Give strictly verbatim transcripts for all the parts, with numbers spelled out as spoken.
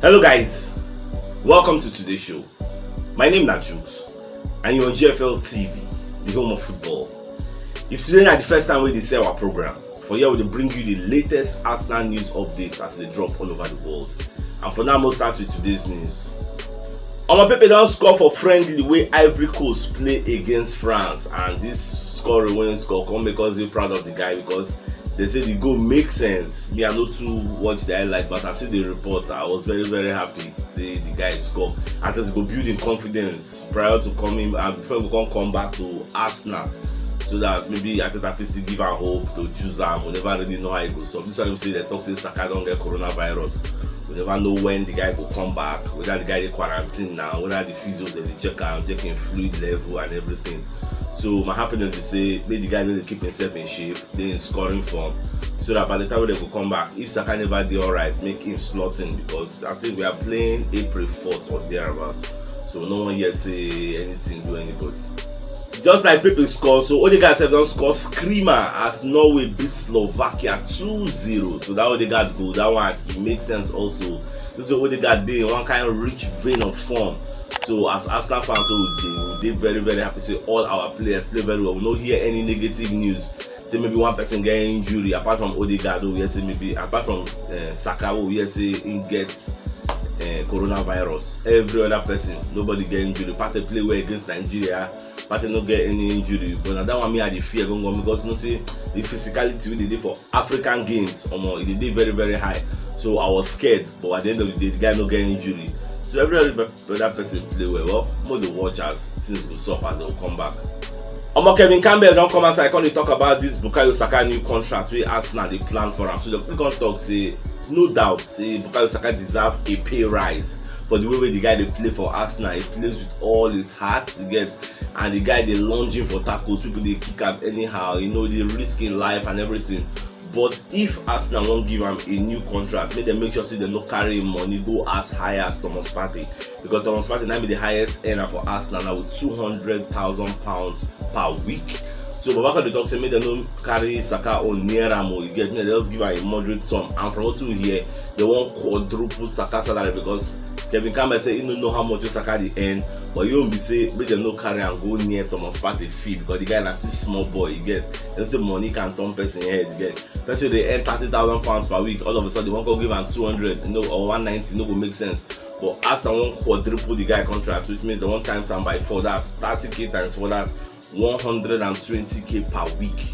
Hello guys, welcome to today's show. My name na Jukes and you're on G F L T V, the home of football. If today na the first time wey dey see our program, for here we dey bring you the latest Arsenal news updates as they drop all over the world. And for now, we'll start with today's news. Omo Pepe don score for friendly wey Ivory Coast play against France, and this score wey he score come make us dey proud of the guy because they say the goal make sense. Me, I no too watch the highlight, but I see the report. I was very, very happy. Say the guy score. At least go build him confidence prior to coming and before we can come back to Arsenal, so that maybe Arteta fit still give am hope to choose am. We never really know how e go solve. This one say they talk say Saka don get coronavirus. We never know when the guy go come back, whether the guy dey quarantine now, whether the physios dem dey check am, check him fluid level and everything. So my happiness be say make the guy just dey keep himself in shape, dey in scoring form, so that by the time wey dem go come back, if Saka never dey alright, make him slot in, because I think we are playing April fourth or thereabouts. So no one here say anything do anybody. Just like Pepe score, so Odegaard sef don score screamer as Norway beat Slovakia two zero. So that Odegaard goal, that one, it makes sense also. This is Odegaard dey in one kind rich vein of form. So as Arsenal fans, so we dey, we dey very, very happy say all our players play very well. We no hear any negative news say maybe one person get injury apart from Odegaard, we hear say maybe, apart from uh, Saka, we hear say he get uh, coronavirus. Every other person, nobody get injury. Partey play well against Nigeria. Partey no get any injury. But na that one me I dey fear gangan, because you know say the physicality wey dey dey for African games, omo, e dey dey very, very high. So I was scared, but at the end of the day, the guy no get injury. So every other pe- other person play well. Well, make dey watch as things go sup as they go come back. Omo, Kevin Campbell don come outside come dey talk about this Bukayo Saka new contract wey Arsenal dey plan for am. So the people come talk say no doubt say Bukayo Saka deserve a pay rise for the way wey the guy dey play for Arsenal. He plays with all his heart, he gets, and the guy dey lunging for tackles, people dey kick am anyhow, you know, dey risk him life and everything. But if Arsenal wan give am a new contract, make dem make sure say dem no carry him money go as high as Thomas Partey, because Thomas Partey na be the highest earner for Arsenal now with two hundred thousand pounds per week. So Babaka dey talk say make dem no carry Saka own near am o, you get, make dem just give am a moderate sum. And from wetin we hear, dem wan quadruple Saka salary, because Kevin Campbell say he no know how much Saka dey earn, but he own be say make dem no carry am go near Thomas Partey fee, because the guy na still small boy, you get. Dem say money can turn person head, you get. Person dey earn thirty thousand pounds per week, all of a sudden wan go give am two hundred, you know, or one ninety, no go make sense. But Arsenal wan quadruple the guy contract, which means they wan times am by four. That's thirty k times four. That's one hundred and twenty k per week.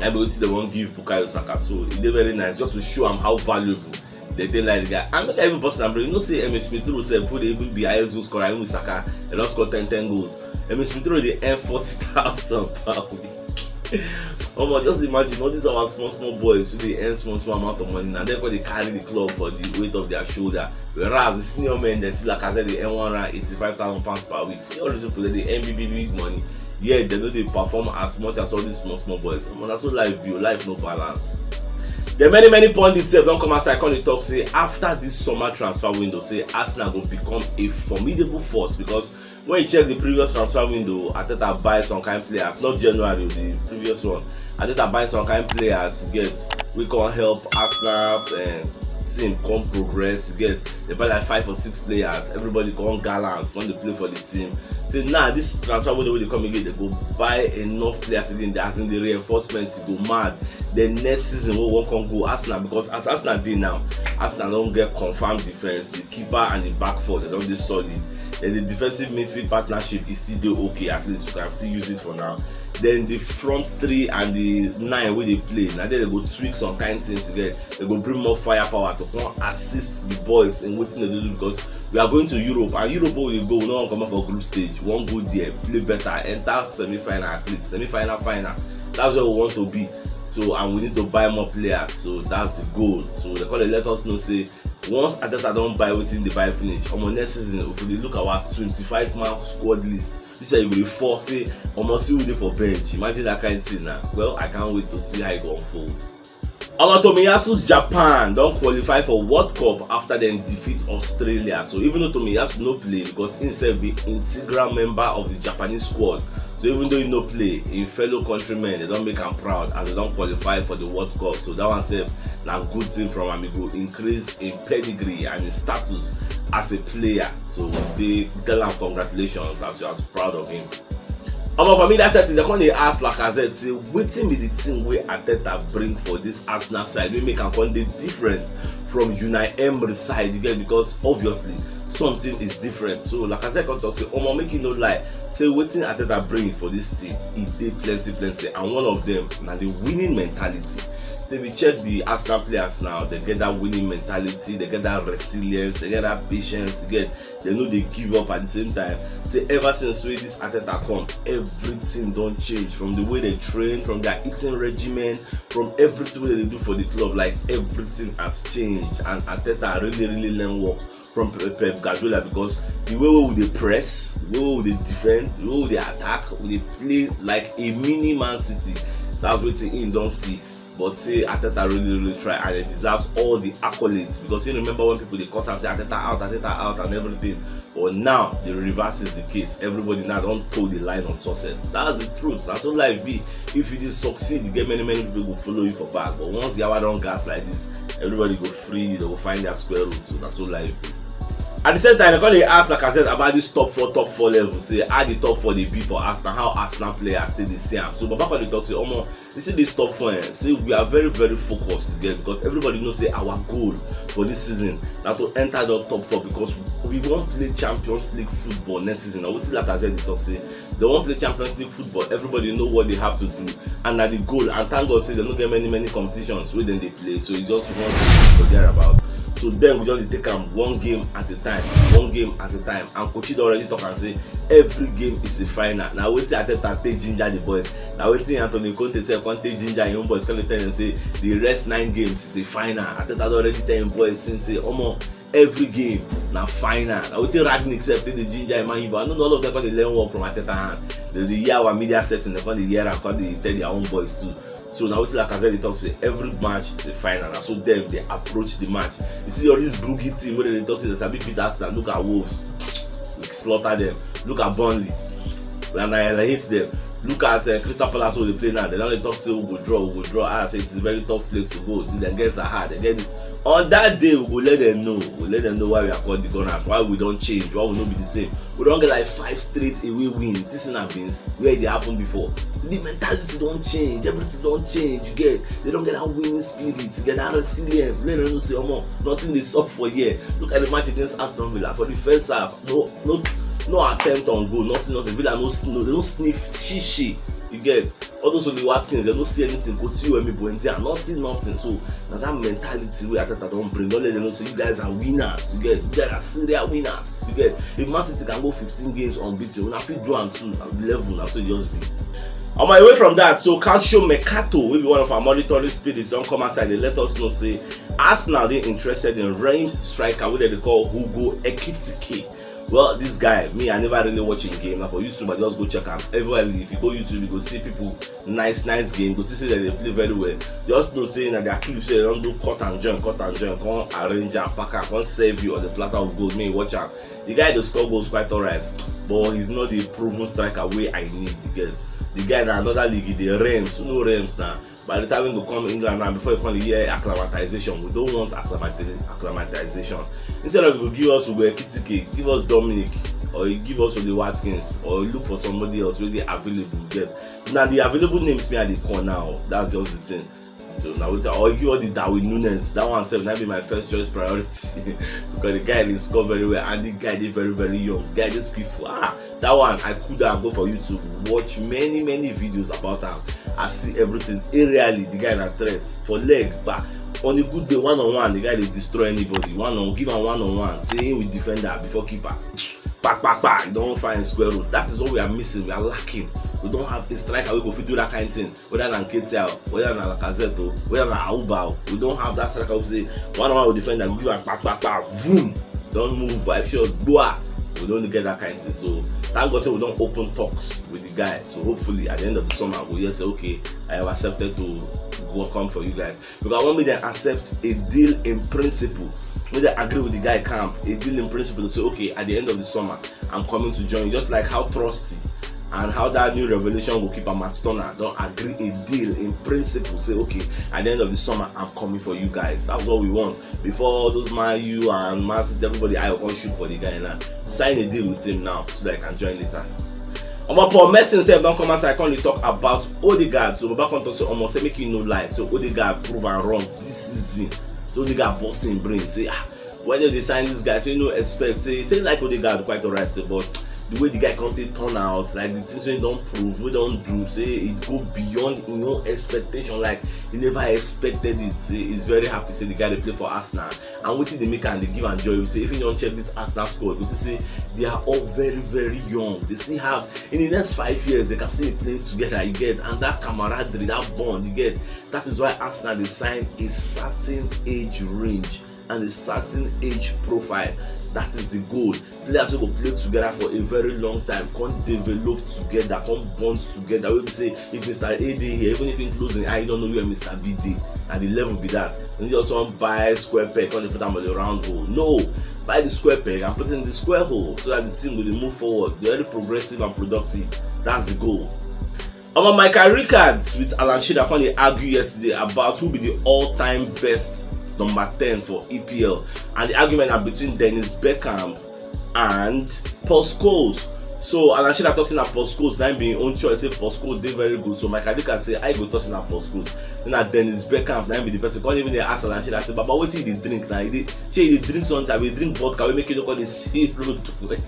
Na be wetin dem wan give Bukayo Saka. So e dey very nice just to show am how valuable they dey like the guy. And make I even burst am brain. You know say Emil Smith Rowe sef, who dey even be highest goal scorer, even with Saka, dem don score ten ten goals. Emil Smith Rowe dey earn forty thousand per week. Omo, just imagine all these our small small boys wey dey earn small small amount of money, na dem go dey carry the club for the weight of their shoulder. Whereas the senior men dem, see, like I said, dey earn one hundred and eighty-five thousand pounds per week. See all these people, dem dey earn big big big money, yet dem no dey perform as much as all these small small boys. Omo, na so life be o, life no balance. Then many many pundits sef don come outside come dey talk say after this summer transfer window, say Arsenal go become a formidable force, because when you check the previous transfer window, Arteta buy some kind players, not January, the previous one. Arteta buy some kind players, you get, wey come help Arsenal uh, team come progress, you get. They buy like five or six players, everybody come gallant when they play for the team. Say now this transfer window wey dey come again, they go buy enough players again. As in the reinforcement, e go mad. The next season wey wan come go, Arsenal, because as Arsenal dey now, Arsenal don get confirmed defence, the keeper and the back four, they don dey solid. Then the defensive midfield partnership is still dey okay, at least we can still use it for now. Then the front three and the nine wey dey play, na there they go tweak some kind things to get. They go bring more firepower to come assist the boys in wetin they dey do, because we are going to Europe, and Europe wey we dey go, we no wan comot for group stage. We wan go there, play better, enter semi-final at least, semi-final, final. That's where we want to be. So, and we need to buy more players. So that's the goal. So they come dey let us know say once Arteta don buy wetin dey buy finish, omo, next season, if we dey look our twenty-five man squad list, you say you go dey fall say, omo, see who dey for bench. Imagine that kind thing na. Well, I can't wait to see how e go unfold. Omo, Tomiyasu's Japan don qualify for World Cup after dem defeat Australia. So even though Tomiyasu no play, because him sef be integral member of the Japanese squad, So even though he no play, him fellow countrymen, they don make am proud as they don qualify for the World Cup. So that one sef na good thing from am. E go increase him pedigree and him status as a player. So we dey tell am congratulations as we are proud of him. Omo, for me that setting, they come dey ask Lacazette say wetin be the thing wey Arteta bring for this Arsenal side wey make am come dey different from Unai Emery side, you get, because obviously something is different. So Lacazette come talk say, omo, make you no lie, say wetin Arteta bring for this team, e dey plenty plenty, and one of them na the winning mentality. So if you check the Arsenal players now, they get that winning mentality, they get that resilience, they get that patience, you get, they no dey give up at the same time. Say ever since wey this Arteta come, everything don change, from the way they train, from their eating regimen, from everything wey they dey do for the club. Like, everything has changed, and Arteta really really learn work from Pe- Pep Guardiola, because the way wey we dey press, the way wey we dey defend, the way we dey attack, we dey play like a mini Man City. That's wetin him don see. But say Arteta really really try, and he deserves all the accolades, because you remember when people dey curse am say Arteta out, Arteta out and everything. But now the reverse is the case. Everybody now don toe the line of success. That's the truth. Na so life be. If you dey succeed, you get many many people go follow you for back. But once yawa don gas like this, everybody go free, they go find their square root. So na so life be. At the same time, they come dey ask Lacazette about this top four, top four level. Say how the top four dey be for Arsenal, how Arsenal players take dey see am. So Baba come dey talk say, omo, you see this top four, eh, say we are very very focused to get, because everybody know say our goal for this season na to enter the top four, because we wan play Champions League football next season. Na wetin Lacazette dey talk say, they wan play Champions League football. Everybody know what they have to do, and na the goal. And thank God say they no get many many competitions wey dem dey play, so e just one season for thereabout. So then we just dey take am one game at a time, one game at a time. And Kochi don already talk am say every game is a final. Na wetin Arteta take ginger the boys. Na wetin Antonio Conte sef come take ginger him own boys, come dey tell them say the rest nine games is a final. Arteta don already tell him boys since say, omo, every game na final. Na wetin Rangnick sef take dey ginger him Man U, but I no know, all of them come dey learn work from Arteta hand. They dey hear our media setting, they come dey hear am, come dey tell their own boys too. So na wetin Lacazette dey talk say every match is a final. Na so dem dey approach the match. You see all these Brugge team wey dem dey talk say they sabi beat Arsenal. Look at Wolves, we slaughter them. Look at Burnley, we annihilate them. Look at uh, Crystal Palace wey dey play now. They don dey talk say we go draw, we go draw. I say it is a very tough place to go. Dem get Zaha, they get it. On that day we go let them know. We go let them know why we are called the Gunners, why we don change, why we no be the same. We don get like five straight away win. This thing na beans where e dey happen before. The mentality don change, everything don change. You get, they don get that winning spirit, you get that resilience. Make dem know say, omo, nothing dey sup for here. Look at the match against Aston Villa. For the first half, no no no attempt on goal, nothing, nothing. Villa no sn- no, no sniff shishi. You get, all those Oli Watkins, they no see anything. Coutinho, Emi Buendia, nothing, nothing. So na that mentality wey Arteta don bring. Don let them know say you guys are winners. You get, you guys are serial winners. You get, if Man City can go fifteen games unbeaten, una fit do am too. Na level, na so e just be. Omo, away from that, so Calcio Mercato, wey be one of our monitoring spirits, don come outside dey let us know say Arsenal dey interested in Reims striker wey dem dey call Hugo Ekitike. Well, this guy, me, I never really watch him game. Na for YouTube I just go check am. Everywhere, if you go YouTube, you go see people, nice nice game, you go see say dem dey play very well. Just know say na their clips wey dem don do cut and join, cut and join, come arrange am, pack am, come serve you on the platter of gold, make you watch am. The guy dey score goals quite alright, but he's not the proven striker wey I need. You get, the guy na another league, he dey Reims. You know Reims na, by the time he go come England now, before you come dey hear acclimatization, we don't want acclimati- acclimatization. Instead of you go give us Hugo Ekitike, give us Dominic, or you give us Oli Watkins, or you look for somebody else wey dey available. You get, na the available names me I dey call now. That's just the thing. So na wetin, or you give us the Darwin Nunez. That one sef na be my first choice priority because the guy dey score very well and the guy dey very very young. The guy dey skillful. Ah, that one I could have go for YouTube, watch many many videos about am. I see everything aerially. The guy na threat for leg, but on a good day, one on one, the guy dey destroy anybody. One on, give am one on one, say him with defender before keeper. Pa pa pa, you don find square root. That is what we are missing, we are lacking. We don't have a striker wey go fit do that kind thing. Whether na Nketiah o, whether na Lacazette o, whether na Auba o, we don't have that striker wey say one on one with defender, go give am pa pa pa, boom, don move, vibe shot, gbua. We don't get that kind thing. So thank God say we don open talks with the guy. So hopefully at the end of the summer, we hear say, okay, I have accepted to go come for you guys. Because I want make dem accept a deal in principle. Make dem agree with the guy camp, a deal in principle to say, okay, at the end of the summer, I'm coming to join. Just like how Trusty and how that new revelation goalkeeper Matt Turner don agree a deal in principle, say, "Okay, at the end of the summer, I'm coming for you guys." That's what we want. Before all those Man U and Man City, everybody, I go shoot for the guy now. Sign a deal with him now so that I can join later. Omo, Paul Merson sef don come outside, come dey talk about Odegaard. So Baba come talk say, omo, say make he no lie. So Odegaard prove am wrong this season. So Odegaard burst him brain, say, ah, why dem dey sign this guy? Say no expect. Say, say like Odegaard quite alright, say, but the way the guy come take turn out, like the things wey don prove, wey don do, say it go beyond him own expectation. Like he never expected it. Say he's very happy. Say the guy dey play for Arsenal, and wetin dey make am dey give am joy be say if you don check this Arsenal squad, you go see say they are all very, very young. They still have, in the next five years, they can still be playing together. You get, and that camaraderie, that bond, you get. That is why Arsenal dey sign a certain age range and a certain age profile. That is the goal. Players wey go play together for a very long time, come develop together, come bond together. Wey be say if Mister A dey here, even if he close him eye, he don't know where Mister B dey. At the level be that. And you just wan buy square peg, come dey put am on the round hole. No, buy the square peg and put it in the square hole so that the team go dey move forward. Dey very progressive and productive. That's the goal. Omo, Michael Rickards with Alan Shearer come dey argue yesterday about who be the all-time best number ten for E P L, and the argument na between Dennis Bergkamp and Paul Scholes. So Alan Shearer talk say na Paul Scholes, na him be him own choice, say Paul Scholes dey very good. So Michael Rickards say, "I go talk say na Paul Scholes." Then na Dennis Bergkamp, na him be the person. Come even dey ask Alan Shearer say, "Baba, wetin you dey drink na? You dey, shey you dey drink something? I dey drink vodka wey make you no come dey see road well."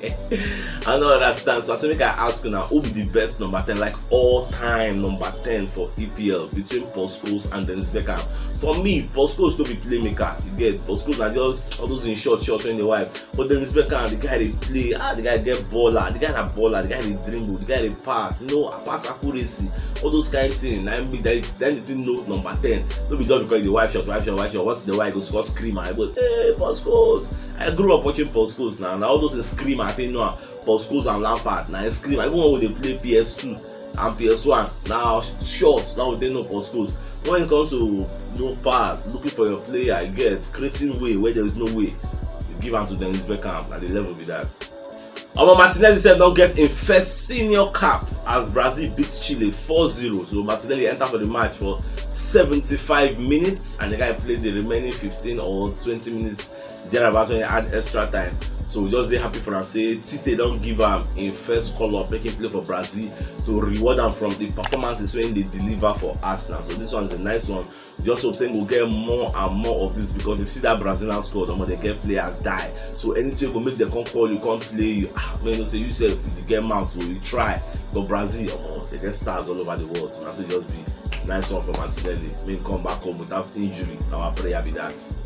I no understand. So I say make I ask you now, who be the best number ten, like all time number ten for E P L between Paul Scholes and Dennis Bergkamp? For me, Paul Scholes no be playmaker. You get, Paul Scholes na just all those in short short when dey wipe. But Dennis Bergkamp, the guy dey play, ah, the guy get baller, the guy na baller, the guy dey dribble, the guy dey pass, you know, pass accuracy, all those kind things. Na him be that, that the thing no number ten. No be just because the wipe shot, wipe shot, wipe shot. Once the wipe go score screamer, I go, "Hey, Paul Scholes." I grew up watching Paul Scholes now. Now all those screamer, I think no, Paul Scholes and Lampard. Now I scream. I even when we dey play P S two and P S one, now short, now we dey no Paul Scholes. When it comes to no pass, looking for your player, you get, creating way where there is no way, you give am to Dennis Bergkamp. At the level be that. Omo, Martinelli sef don get im first senior cap as Brazil beat Chile four zero. So Martinelli enter for the match for seventy-five minutes, and the guy played the remaining fifteen or twenty minutes thereabout when he had extra time. So we just dey happy for am say Tite don give am im first call up, make him play for Brazil to reward am from the performances wey he dey deliver for Arsenal. So this one is a nice one. Just hope say we go get more and more of this, because if you see that Brazilian squad, omo, they get players die. So anything go make them come call you, come play you. Ah, man, you know say you sef, you get mouth, so you try. But Brazil, omo, they get stars all over the world. So that's just be nice one for Martinelli. Make him come back home without injury. Our prayer be that.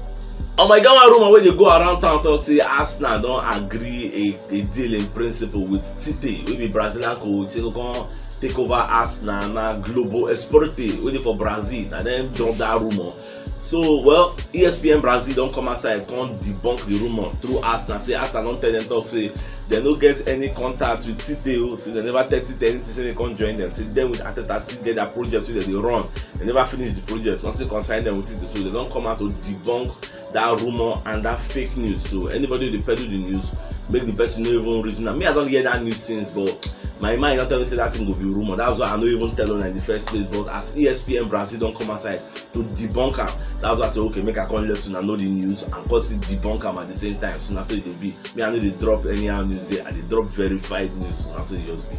Oh my God, one rumor wey dey go around town talk say Arsenal don agree a, a deal in principle with Tite, wey be Brazilian coach, say go come take over Arsenal. Na Globo Esporte wey dey for Brazil, na dem drop that rumor. So, well, E S P N Brazil don come outside, come debunk the rumor through Arsenal. Say Arsenal don tell them talk say they no get any contact with Tite o, say they never tell Tite anything, say they come join them. Say them with Arteta still get their project wey they dey run. They never finish the project, nothing concern them with it. So they don come out to debunk that rumor and that fake news. So anybody wey dey peddle the news, make the person no even reason am. Me, I don hear that news since, but my mind don tell me say that thing go be rumor. That's why I no even tell una in the first place. But as E S P N Brazil don come outside to debunk am, that's why I say, okay, make I come let una know the news and come still debunk am at the same time. So na so e dey be. Me, I no dey drop anyhow news here. I dey drop verified news. So na so e just be.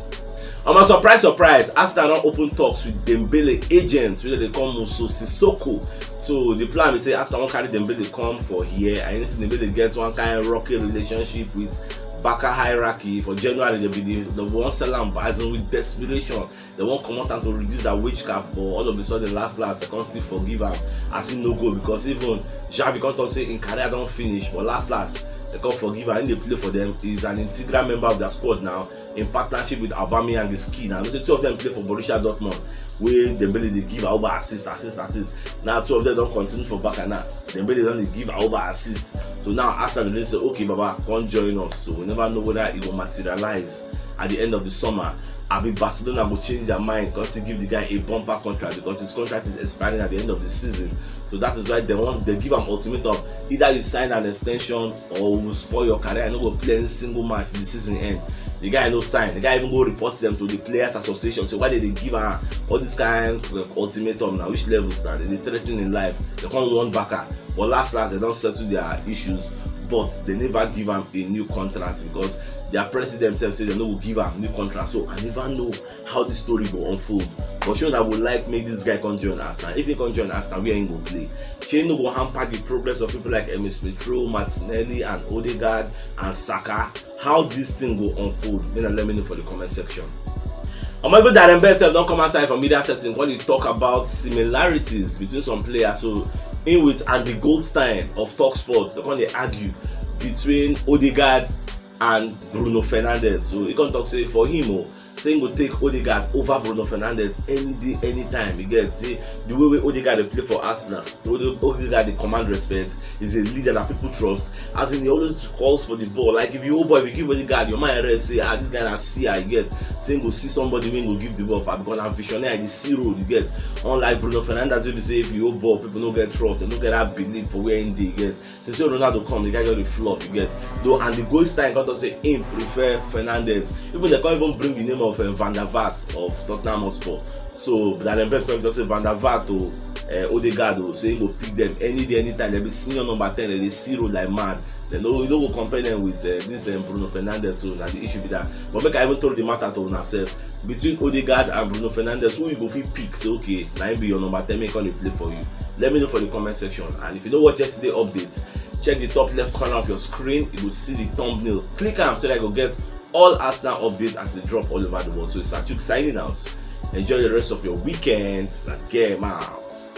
Omo, surprise, surprise, Arsenal don open talks with Dembele agents, wey dey call Muso Sissoko. So the plan be say Arsenal wan carry Dembele come for here, and you see Dembele get one kind rocky relationship with Barca hierarchy. For January, they be the, they wan sell am, as in with desperation. They wan comot am to reduce their wage cap, but all of a sudden, last last, they come still forgive am as he no go, because even Xavi come talk say im career don finish, but last last, they come forgive am. He dey play for them. He's an integral member of their squad now, in partnership with Aubameyang is key. Now, the two of them play for Borussia Dortmund, where Dembele dey give Auba assist, assist, assist. Now, two of them don continue for Barca now. Dembele don dey give Auba assist. So now, Arsenal dey say, "Okay, Baba, come join us." So we never know whether it will materialize at the end of the summer. Abi Barcelona go change their mind, come still give the guy a bumper contract, because his contract is expiring at the end of the season. So that is why they want, they give am ultimatum: either you sign an extension or we will spoil your career. You no go play any single match the season end. The guy no sign. The guy even go report them to the players association. So why did they give her all this kind of ultimatum now? Which levels now? They threaten in life. They can't run back her. But last last, they don't settle their issues. But they never give him a new contract because their president himself said they no go give him new contract. So I never know how the story go unfold. But sure, I would like make this guy come join Arsenal. If he come join Arsenal, where he go play? Shey no go hamper the progress of people like Emil Smith Rowe, Martinelli, and Odegaard and Saka? How this thing go unfold? Then let me know for the comment section. Omo, even Darren Bent sef don come outside for media setting when he talk about similarities between some players. So in with Andy Goldstein of Talksport, they come dey argue between Odegaard and Bruno Fernandes. So he come talk say for him, oh, say he go take Odegaard over Bruno Fernandes any day, anytime. You get, say the way wey Odegaard dey play for Arsenal, so Ode- Odegaard dey command respect. He's a leader that people trust. As in, he always calls for the ball. Like if you, oh boy, if you give Odegaard, your mind rest, say, ah, this guy na see, I get. Say he go see somebody wey go give the ball, but because na visionary, the see road, you get. Unlike Bruno Fernandes, wey be say if you hold ball, people no get trust, they no get that belief for where he dey, you get. Since when Ronaldo come, the guy just dey flop, you get. Though Andy Goldstein come talk say him prefer Fernandes. Even they can't even bring the name of uh, Van der Vaart of Tottenham Hotspur. So Darren Bent come just say Van der Vaart o, uh, Odegaard o, say he go pick them any day, anytime. They be senior number ten, they dey see road like mad. They no, you no go compare them with uh, this uh, Bruno Fernandes. So na the issue be that. But make I even throw the matter to una sef. Between Odegaard and Bruno Fernandes, who you go fit pick? Say okay, na him be your number ten, make he come dey play for you. Let me know for the comment section. And if you no watch yesterday updates, check the top left corner of your screen. You go see the thumbnail. Click am so that you go get all Arsenal updates as they drop all over the world. So it's Achuk signing out. Enjoy the rest of your weekend. Like game out.